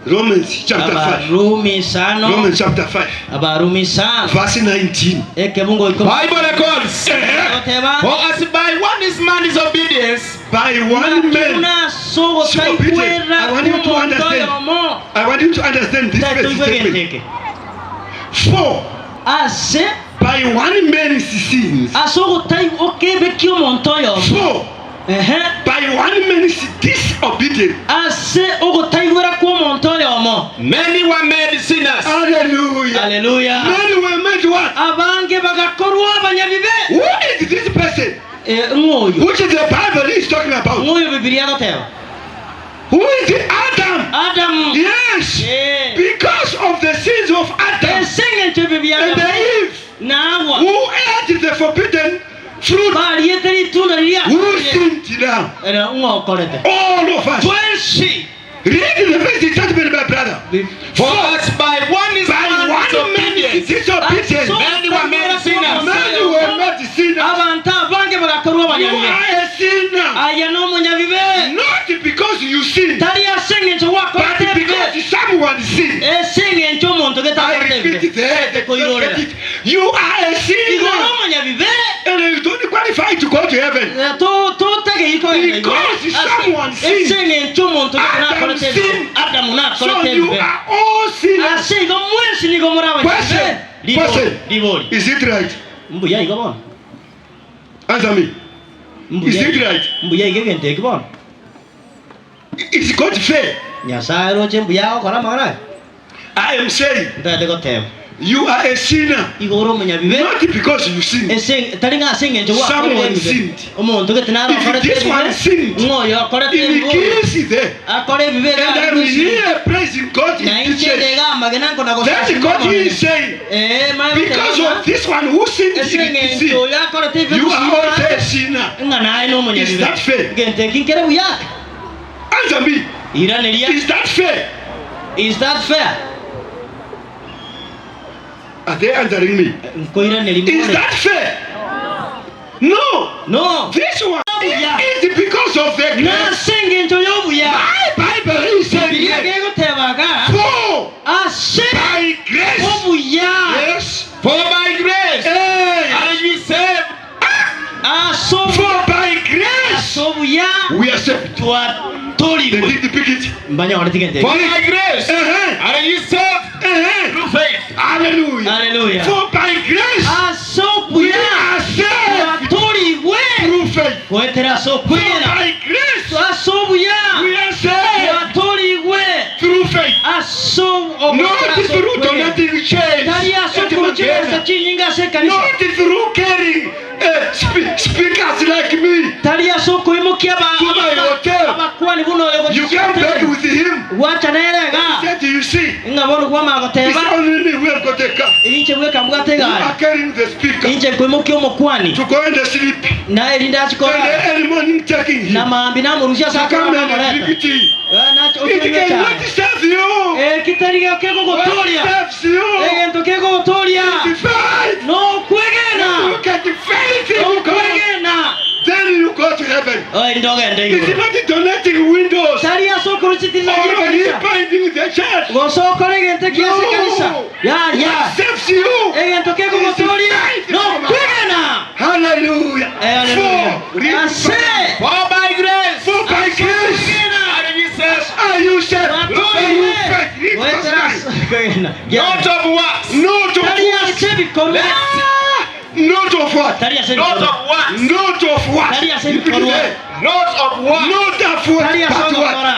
Romans chapter 5. Abarumi isano. Romans chapter 5. Abarumi isano. Verse 19. Ekebungo iko. Bible records. Goteba. For as by one is man disobedience, By one man. Buna sogotaigwera I want you to kw'omonto understand. oyomo. I want you to understand this verse Tatoigwe statement. genteke. For Ase by one man's sins. ase ogotaigwa okebe ki'omonto oyomo. For Ehe. by one man's disobedience. Ase ogotaigwera kw'omonto oyomo. many were made sinners. Hallelujah. Haleluya. Many were made what? Abange bagakorwa abanyabibe. Who is this person? Eh, ng'oyo. Which the Bible is talking about? Ng'oyo Bibilia goteba. Who is it? Adam. Adamu. Yes. Eh. Because of the sins of Adam Ese eng'encho ebibe bia and Adamu the Eve na Awa who ate the forbidden fruit, bariete ritunda riria who sinned now? Ere ng'okorete. All of us. Twensi. Read the verse statement, my brother. For as by one is By man one man's disobedience, disobedience, Many were made sinners. many were made sinners. Abanto abange bagakorwa You abanyabibe. are a sinner. Aya nomonyabibe. Not because you sin, Tari ase eng'encho but gwakorete ebibe. because someone sinned. Ese eng'encho omonto I getakorete repeat ebibe. it there. They could not get it. You are a Igo sinner. nomonyabibe. And you don't qualify to go to heaven. Totageire kogenda igoro. Because someone sinned. Ase eng'encho omonto gete Adam nakorete ebibe. sinned. Adamu So nakorete you ebibe. are all sinners. Ase igo mwensi nigo muri abanyabibe. Question. Ribori. Question. Ribori. Is it right? Mbuya igo bono. Answer me. Is Mbuya. it right? Mbuya igo egento eki bono. Is God fair? Nyasaye roche mbuya agokora amang'ana aya. I am saying Ntagete goteba. you are a sinner. Igo ore omonyabibe. Not because you sin. Ese tari ng'a ase eng'encho gwakorire Someone ebibe. sinned. Omonto gete naro If okorete this one ebibe. sinned, Ng'oyo akorete If he ebibe. kills there, Akore ebibe and I'm here praising God Na in this inche church, ndega amagena nkona then God is saying, Eh, maya because of this one who sinned, ese he eng'encho sinned. oyo akorete ebibe You are also gusima. a sinner. Ng'a naye Is nomonyabibe. that fair? Gento eki nkere buya. Answer me. Iraneria. Is that fair? Is that fair? Are they answering me? Nkoiraneria Is more. that fair? No. No. This one is because of the grace. Nase eng'encho y'obuya. My Bible is saying Bibilia here, gegotebaga for ase by grace. obuya Yes. For by grace Hey. are you saved ase For obuya by grace ase obuya we are saved. They twatorirwe did pick it. mbanyorete gento For eki. by grace are you saved through faith. Hallelujah. Hallelujah. For by grace ase we obuya are saved twatorirwe through faith. goetera ase For okwegena by grace ase obuya we are saved twatorirwe through faith. ase Not through donating chains. tari ase okuruchiresa chinyinga ase ekanisa Not through carrying speakers like me. tari ase okoimokia To my hotel. abakwani buna oyo You came back with him. gwacha nerega Said, you see, ng'a bono kwamara it's goteba only me who have got a car. inche bweka mbwate You egari are carrying the speaker inche nkoimokia omokwani to go and sleep. naye erinde And achikora early morning taking him. na mambi namorusia ase To come and akorera drink tea. It cannot save you. ekitari What kegogotoria saves you? egento kegogotoria Is faith. nokwegena You get faith in God. nokwegena Then you go to heaven. erinde ogende It's igoro not donating windows tari ase okoruchitiriza or ekanisa repainting the church. gose okora egento kiase ekanisa No. yaya What saves you? egento kegogotoria nokwegena Hallelujah. Hallelujah. For, read Ase. For by grace for by grace are you saved, are you saved. Through faith. Read verse 9. not of works, Not of tari works. ase ebikorwa Not of what? tari ase not ebikorwa of works, Not of what? Tari ase Repeat it ebikorwa. there. not of works, Not of what? tari ase But what? ogokora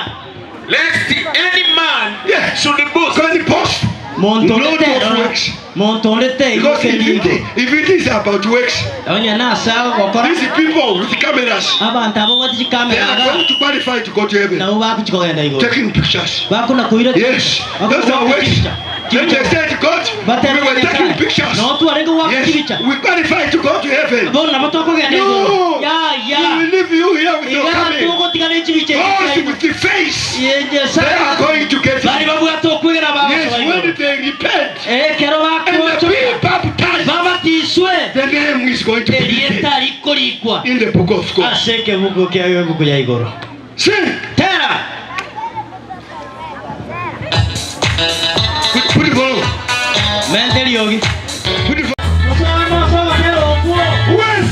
lest any man Yeah. should boast. Can you post? monto Not onde of works. monto onde te Because if it is about works, onya nase agokora these people with cameras, abantu abo bwate they chikamera are iga going to qualify to go to heaven. nabo bakuchikogenda igoro Taking pictures. bakuna kuira Yes, those are works. Then they said, God, we were taking pictures. no twarenge gwaka Yes, chibicha we qualify to go to heaven. bono nabo tokogenda No, igoro ya we ya will leave you here with your iga coming. tugotigana echibicha Those with the face, they are going to get bari it. babwate okwegera Yes, bagosoa when igoro they repent, ekero and the bakochoka going to be written Erieta rikorikwa in the book of God. ase ekebuku kia ebuku ya igoro. Sing. Tera. Put, put it on. Mente eriogi. Put it on. Mosome mosome tera okwo. When?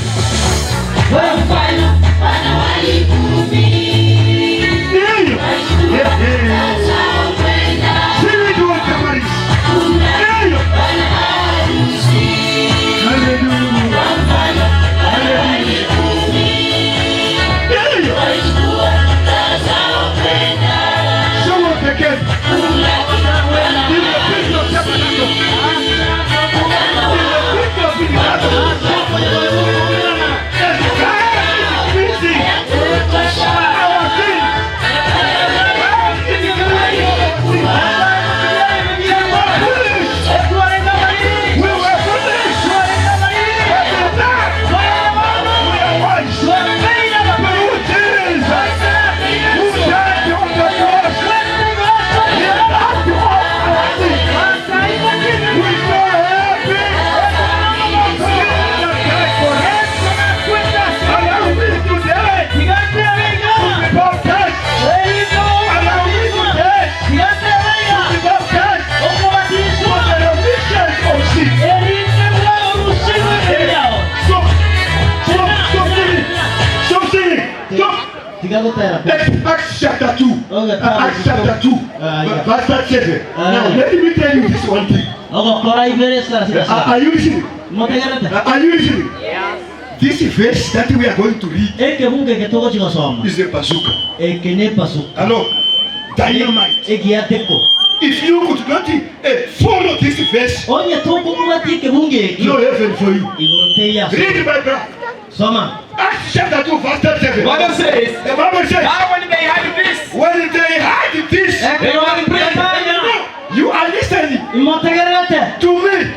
Yeah. Yeah. Sing it to Tamaris. Yeah. Hallelujah. Hallelujah. Yeah. Someone again. In the feast of tabernacle. In the feast of tabernacle. And God is pleasing our King. God is pleasing our King. We were foolish. We were foolish. But now we are wise. Through Jesus, who died on the cross, he died to all our sins. We so happy. Jesus died for us. Allow me today to be baptized. Allow me today to be baptized for the remission of sin. Stop. Stop. Stop singing. Stop singing. Stop. Tiga gutera. Acts chapter 2. Okay, Acts chapter 2. Ah, yeah. Verse 37. Ah, Now, yeah. let me tell you this one thing. Ogokora ibere sara sara Are, sara. are you listening? Motegerete. Are you listening? This verse that we are going to read Ekebungu eke togochigosoma. is a bazooka. Eke ne bazooka. Hello? Dynamite. Egiateko. If you could not follow this verse, Onye tokomwati ekebungu eke. no heaven for you. Igoro teiya. Read my brother. Soma. Acts chapter 2, verse 37. Bible says, The Bible says, Now when they had this, when they had this, they were praying. no, you are listening Motegerete. to me.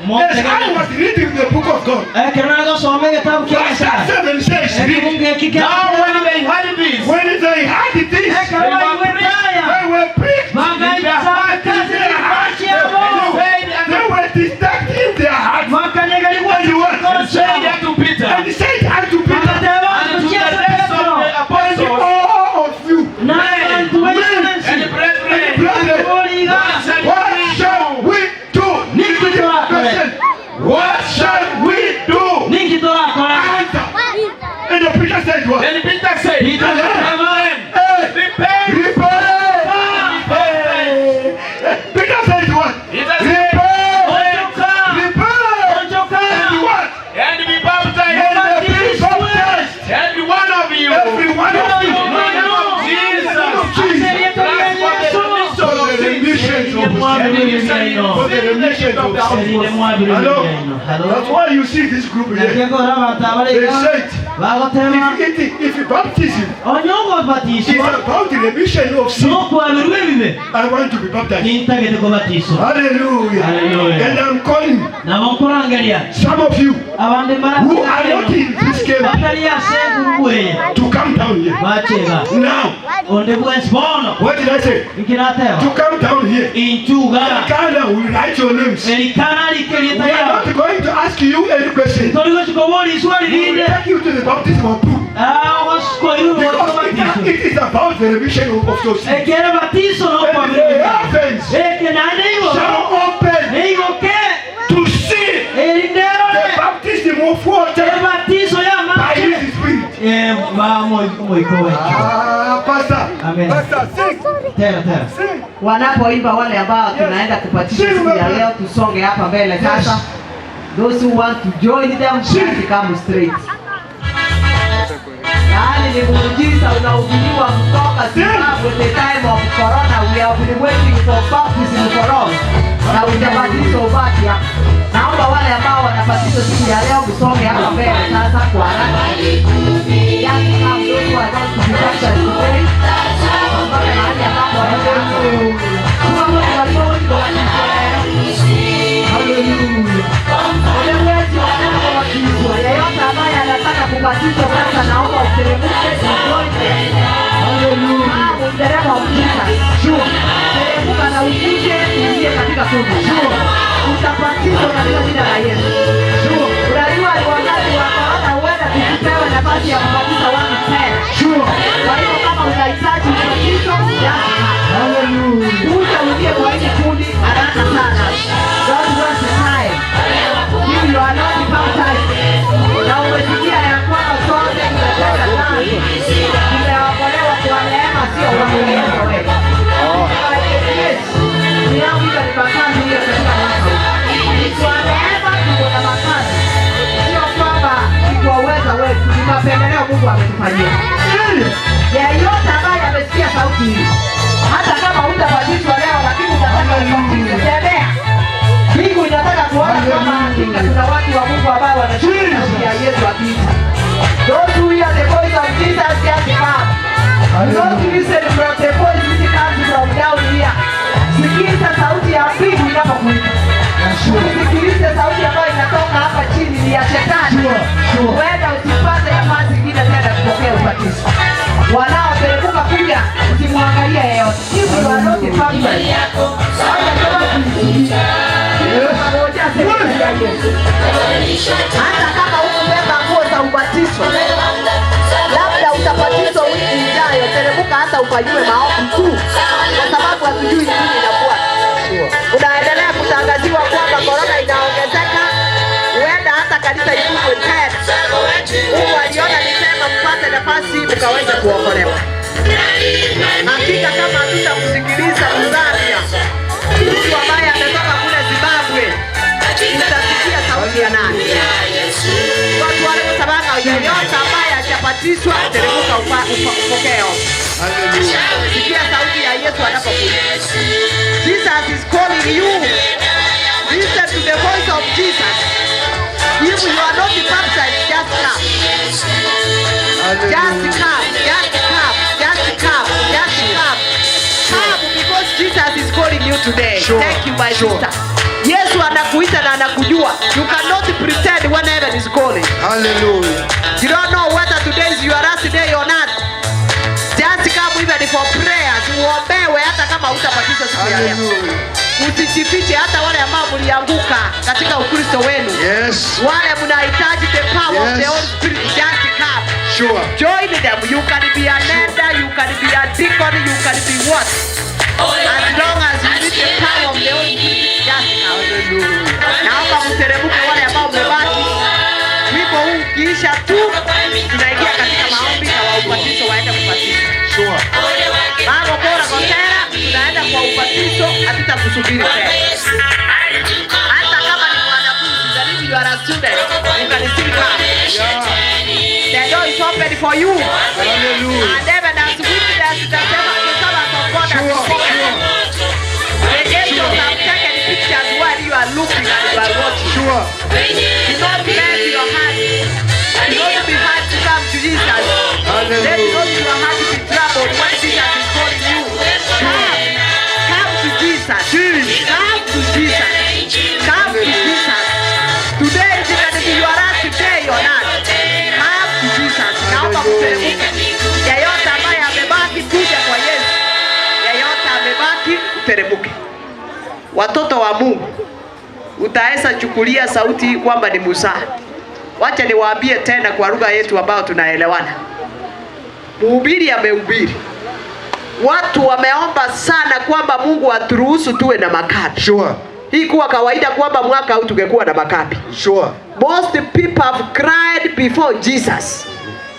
As I was reading the book of God, Ekero nagosoma egetabu kia verse Nyasaye. 7 says, read. Ekebungu eki kia. Now when they had this, When they had this, Ekero baigwetaya. they were pricked. Bagaisaka In their hearts. chiabo. They were disturbed in their hearts. Bakanyegerigwa And what? and said unto Peter, And he said unto Peter, Bagateba and to the kuchia rest of Petro. the and apostles all of you, Na bantu and baisensi. brethren, brethren, Boriga. what shall what we shall do? we do? Niki torakore. Question. What shall we do? Niki torakora. Answer. And the Peter said what? Then Peter said, Peter Brethren, Hey, repent, repent. repent. Peter said what? Peter said, Repent. Onchoka. Repent. Onchoka. And what? and be baptized, And be baptized. every one of you, Every one of you. in the name of Jesus. Jesus. Christ for the remission For of the sins. remission of sins. For the remission of sins. Hello? That's why you see this group here. They said, Bagotema. if baptism Onye is ogobatiswa about the remission of sin, n'okwabirwa ebibe I want to be baptized. nintagete kubatiswa. Hallelujah. Hallelujah. And I'm calling Nabo nkurangeria some of you abandi who are not in this camp batari ase egurupu eye to come down here. bachega Now, onde bwensi bono what did I say? To nkirateba come down here. inchuga Ghana will write your names. erikana We rikerieta are yao not going to ask you any question. torigochikobora iswali We will rinde take you to the baptism of pool. ogoskoirwe Because it is about the remission of your sins. ekere batiso And the n'okwabirwa heavens eke naende igoro shall open neigoke to see the erinderore baptism of water ebatiso by y'amache his spirit. bamoiko wetu Ah, Pastor. Amen. Pastor, sing. tera tera Sing. Wanapoimba wale ambao tunaenda kupatisha siku ya leo, tusonge hapa mbele sasa. Those who want to join them, just come straight. Yaani ni muujiza unahubiriwa kutoka Zimbabwe, the time of corona. We have been waiting for baptism for all. Na hujabatizwa ubaki hapa. Naomba wale ambao wanabatizwa siku ya leo msonge hapa mbele sasa kwa haraka. Just come, those who are going to be baptized today. Mpaka mahali ambapo wanaenda. Haleluya. Ule mwezi wanapobatizwa, yeyote ambaye anataka kubatizwa sasa, naomba uteremke ujoin. Haleluya. Mdereva wa Jesus. Teremka na ukuje uingie katika kundi. Utabatizwa katika jina la Yesu. Unajua aliwaambia mapendeleo Mungu ametufanyia. Yeyote ambaye amesikia sauti hii, hata kama hutabatizwa leo, lakini unataka ubatizwe, tembea. Mbingu inataka kuona kama hakika kuna watu wa Mungu ambao wanasikia sauti ya Yesu akiita. Those who hear the voice of Jesus just come. Don't listen from the voice which comes from down here. Sikiza sauti ya mbingu inapokuita. Usikilize sauti ambayo inatoka hapa chini, ni ya shetani. Huenda usipate nafasi ingine tena kupokea ubatizo. Wanaoteremka kuja, usimwangalie yeyote. If you are not baptized, wacha serikali ya Yesu. Hata kama hukubeba nguo za ubatizo, labda utabatizwa wiki ijayo, teremka hata ufanyiwe maombi tu, kwa sababu hatujui nini inafuata. Unaendelea kutangaziwa kwamba korona inaongezeka, huenda hata kanisa ifungwe tena. Mungu aliona ni vema mpate nafasi mkaweze kuokolewa. Hakika kama hatutamsikiliza Mzambia, mtu ambaye ametoka kule Zimbabwe, utasikia sauti ya nani? Watu wale kwa sababu yeyote ambaye hajabatizwa teremka upokee ombi. Sikia sauti ya Yesu anapokuja. Jesus is calling you. Listen to the voice of Jesus. If you are not baptized, just come. Just come, just come, just come, just come. Come because Jesus is calling you today. Sure, Thank you, my sure. sister. Yesu anakuita na anakujua. You cannot pretend when heaven is calling. Hallelujah. You don't know whether today is your last day or not. Just come even for prayers. Uombewe hata kama hutabatizwa siku ya leo. Hallelujah. Usijifiche hata wale ambao mlianguka katika Ukristo wenu. Yes. Wale mnahitaji the power of the Yes. Holy Spirit, just come. Sure. Join them. You can be an elder, you can be a deacon, you can be what? As long as you need the power of the Holy Spirit, just come. Hallelujah. Naomba mteremke wale ambao mmebaki. Wimbo huu ukiisha tu tunaingia katika maombi na wa ubatizo waende kubatizwa. Sure. Mambo bora kotera, tunaenda kwa ubatizo, hatutakusubiri tena. Hata kama ni mwanafunzi, that if you are a student, you can still come. The door is open for you. Hallelujah. And even as witness, the servants of God have Sure. spoken. Sure. The angels have taken pictures while you are looking and you are watching. Sure. Do not let your heart, do not be hard to come to Jesus. Let not your heart be troubled when Jesus is calling you. Come, come to Jesus. Come to Jesus. Come to Jesus. Today it can be your last day or not. Come to Jesus. Naomba mteremke. Yeyote ambaye amebaki kuja kwa Yesu. Yeyote amebaki uteremke. Watoto wa Mungu, utaweza chukulia sauti hii kwamba ni mzaha. Wacha niwaambie tena kwa lugha yetu ambayo tunaelewana. Mhubiri amehubiri, watu wameomba sana kwamba Mungu aturuhusu tuwe na makambi. Sure. Hii kuwa kawaida kwamba mwaka huu tungekuwa na makambi. Sure. Most people have cried before Jesus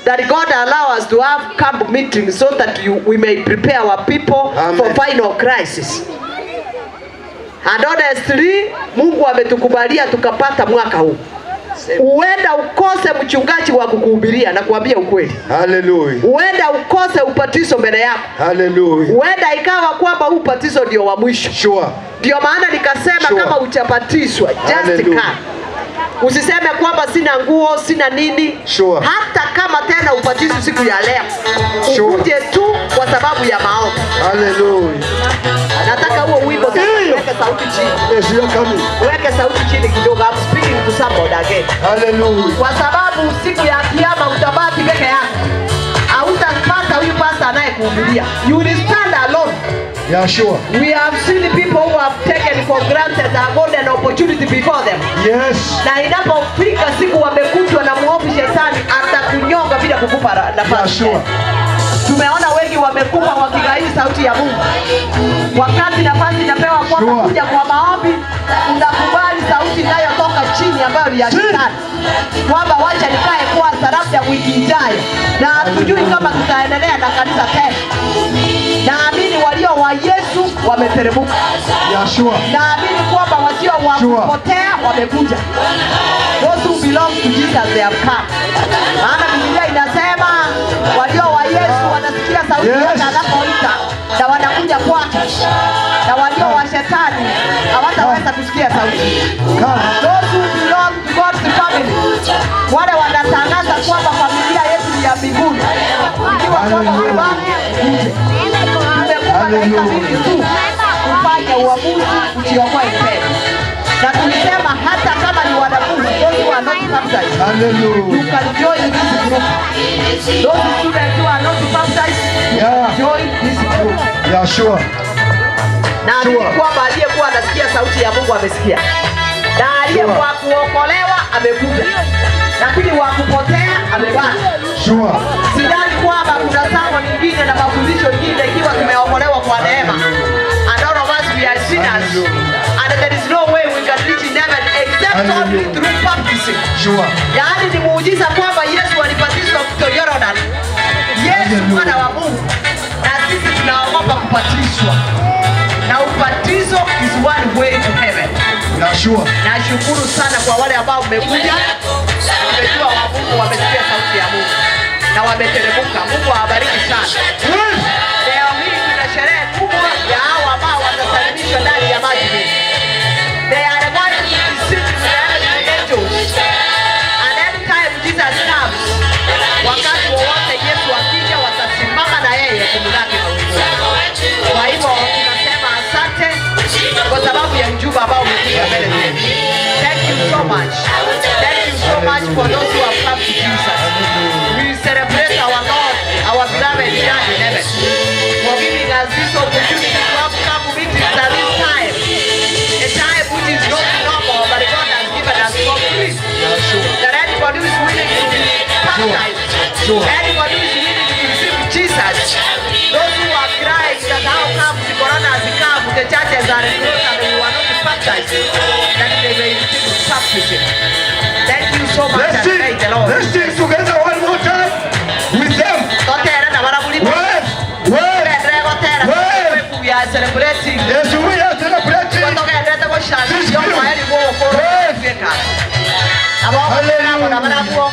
that God allow us to have camp meetings so that we may prepare our people Amen. for final crisis. And honestly, Mungu ametukubalia tukapata mwaka huu. Huenda ukose mchungaji wa kukuhubiria na kuambia ukweli. Hallelujah. Huenda ukose ubatizo mbele yako. Hallelujah. Huenda ikawa kwamba huu ubatizo ndio wa mwisho. Sure. Ndio maana nikasema Sure. kama hujabatizwa just Hallelujah. come. Usiseme kwamba sina nguo, sina nini. Sure. Hata kama tena ubatizwe siku ya leo, Sure. ukuje tu kwa sababu ya maombi. Hallelujah. Nataka huo wimbo sasa, uweke sauti chini, Yes, you are coming. uweke sauti chini kidogo. I'm speaking to somebody again. Hallelujah. Kwa sababu siku ya kiyama utabaki peke yako, hautapata huyu pastor anayekuhubiria. You will stand alone. Yeah, sure. We have seen people who have taken for granted a golden opportunity before them. Yes. Na inapofika siku wamekutwa na mwovu shetani atakunyonga bila kukupa nafasi. Yeah, sure. Tumeona wengi wamekufa wakigairi sauti ya Mungu. Wakati nafasi inapewa kwamba Sure. kuja kwa maombi, unakubali sauti inayotoka chini ambayo ni ya shetani, kwamba wacha nikae kwanza, labda wiki ijayo, na hatujui kama tutaendelea na kanisa tena. Naamini walio wa Yesu wameteremka. Yeah, sure. Naamini kwamba wasio wa Sure. kupotea wamekuja. Those who belong to Jesus they have come. Maana Biblia inasema walio wa Yesu wanasikia sauti yake anapoita na wanakuja kwake, na walio wa shetani hawataweza kusikia sauti. Those who belong to God's family, wale wanatangaza kwamba familia yetu ni ya mbinguni, ikiwa kwamba umebaki uje. Tumekupa dakika mbili tu kufanya uamuzi ujiokoe mpendwa. Na tulisema hata kama ni wanafunzi, those who are not baptized, you can join this group. Those students who are not baptized, you can join this group. Yeah, sure. Naamini kwamba aliyekuwa anasikia sauti ya Mungu amesikia, na aliyekuwa kuokolewa amekuja, lakini wa kupotea amebaki. Sure. Sidhani kwamba kuna samo nyingine na mafundisho nyingine ikiwa tumeokolewa kwa neema. And all of us we are sinners. And there is no way we can reach in heaven except only through baptism. Sure. Yaani ni muujiza kwamba Yesu alibatizwa mto Jordan. Yesu mwana wa Mungu. Na sisi tunaogopa kubatizwa. Na ubatizo is one way to heaven. Yeah, sure. Nashukuru sana kwa wale ambao mmekuja. Nimejua wa Mungu wamesikia sauti ya Mungu na wameteremka. Mungu awabariki sana. Leo hii tuna sherehe kubwa ya hao ambao watasalimishwa ndani ya maji mengi. They are going to be sitting with the heavenly angels. And anytime Jesus comes, wakati wowote Yesu akija, watasimama na yeye kumlaki mawinguni. Kwa hivyo tunasema asante kwa sababu ya ujumbe ambao umefika mbele zetu. Thank you so much. Thank you so much for those who have come to Jesus. We celebrate our Lord, our beloved God in heaven, for giving us this opportunity to have come meetings at this time. A time which is not normal, but God has given us for free. That anybody who is willing to be baptized, anybody who is willing to receive Jesus, those who are crying that how come the corona has come, the churches are closed and we were not baptized, that they may receive baptism. Thank you so much Let's and sing. may the Lord. Let's sing together one more time with them. Totera na baraburi. Wave, wave. Gotera. Wave. We are celebrating. Yes, we are celebrating. Togendete This gũcanjia group. mweri gũkũ gũtuĩka. Abo na barabwo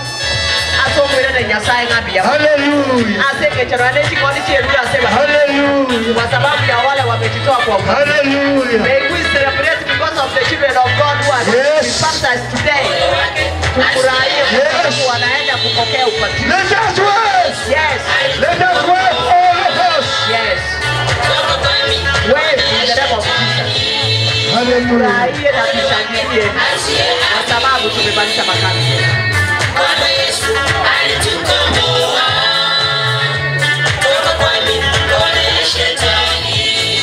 asomwĩrĩre Nyasaye ng'ambia. Hallelujah. Ase ng'echero ane ching'ondi chierura ase ba. Hallelujah. Kwa sababu ya wale wamejitoa kwa Mungu. Hallelujah. May we celebrate because of the children of God who are Yes. being baptized today. Tufurahie kwa Yes. sababu wanaenda kupokea ubatizo. Let us wave. Yes. Let us wave, all of us. Yes. Wave in the name of Jesus. Hallelujah. Furahie na tushangilie kwa sababu tumemaliza makambi. Bwana Yesu alitukomboa toka kwa mikono ya shetani.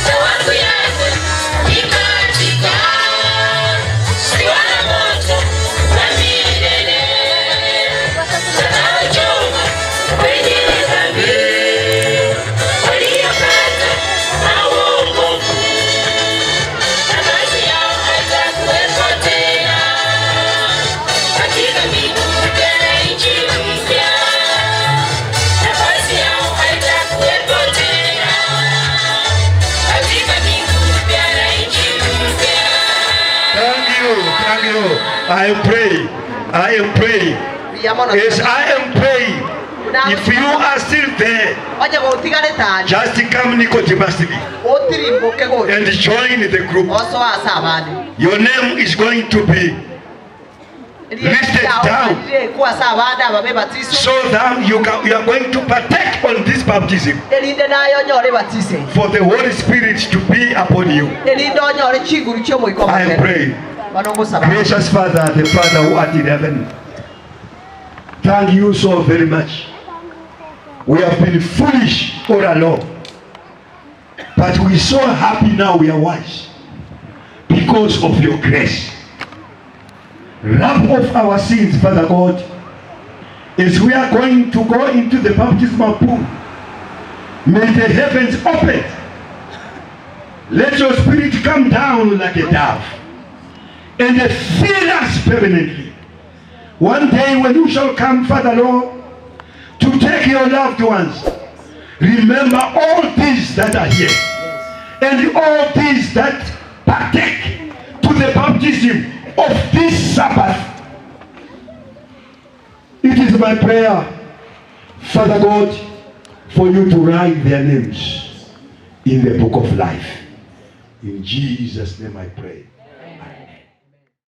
Thawabu yake ni katika ziwa la moto la milele. Utakaochoma wenye dhambi waliokata na wokovu, nafasi yao haitakuwepo tena katika mbingu mpya na nchi mpya, nafasi yao haitakuwepo tena katika mbingu mpya na nchi mpya. Thank you. Thank you. I am praying. I am praying. Yamono. As I am praying, if you are still there, Onye gũtigarĩte ani just come Nicodemusly ũtirimũke gũkũ and join the group. osoa ase abande. Your name is going to be listed down Kwasa abande ababe batiso. so that you can, you are going to partake on this baptism Erinde nayo onyore batise. for the Holy Spirit to be upon you. Erinde onyore chinguru chi'omoika I am omokere. praying. Bono ngosaba. Gracious Father, the Father who art in heaven, thank you so very much. We have been foolish all along, but we are so happy now we are wise because of your grace. Rub off our sins, Father God, as we are going to go into the baptismal pool. May the heavens open. Let your spirit come down like a dove and fill us permanently. One day when you shall come, Father Lord, to take your loved ones, remember all these that are here and all these that partake to the baptism. of this Sabbath. It is my prayer, Father God, for you to write their names in the book of life. In Jesus' name I pray.